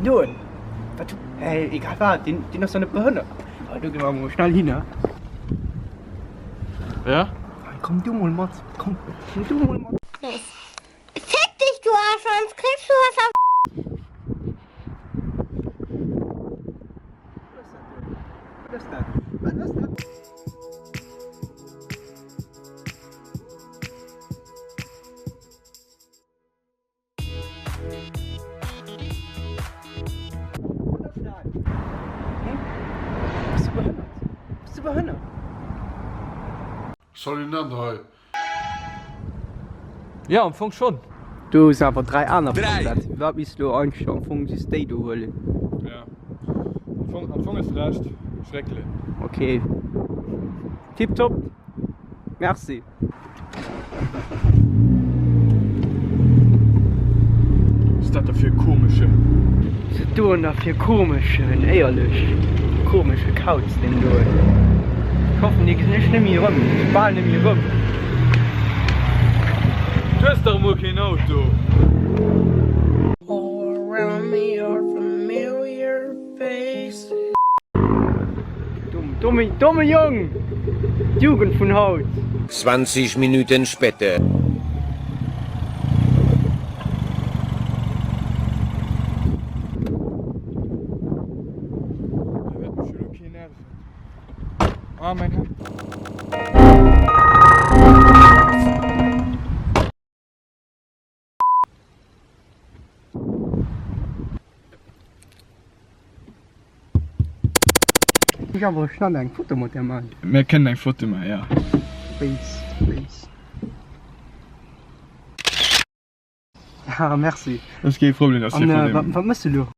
doen? Wat, hey, egal wat, deen, deen ass doch net behënnert. Oh, do gi mer emol schnell hin, Ja? Komm du mol mat, komm, komm du mol mat. Fick dich, du Arsch, sonst kriegst du was auf. Wat ass dat? Wat ass dat? Wat ass dat? Hm? Bass du behënnert? Bass du behënnert? Salut Nand hei. Jo, am Fong schon. Du hues awer 3 aner komplett. Firwat misst du eigentlech am Fong just déi do huelen? Ja, am Fong, am Fong hues de Recht. Ech réckelen. Ok, tiptop, merci. Was dat da fir e komesche. Was dat do da fir e komeschen, éierlech, komesche Kauz deen do huet. Ech hoffen dee gesinn ech nemmi erëm, bal nemmi erëm. Du hues dach emol keen Auto. All around me are familiar faces. Domme, domme Jong! D'Jugend vun haut! 20 Minuten später. Ah, mein Herr. Ech awer schnell eng Foto mat där man. Mir kënnen eng Foto man, ja. Béis, béis. Ja, merci. Dat ass kee Problem, dat ass kee Problem. An wat mëss du lo?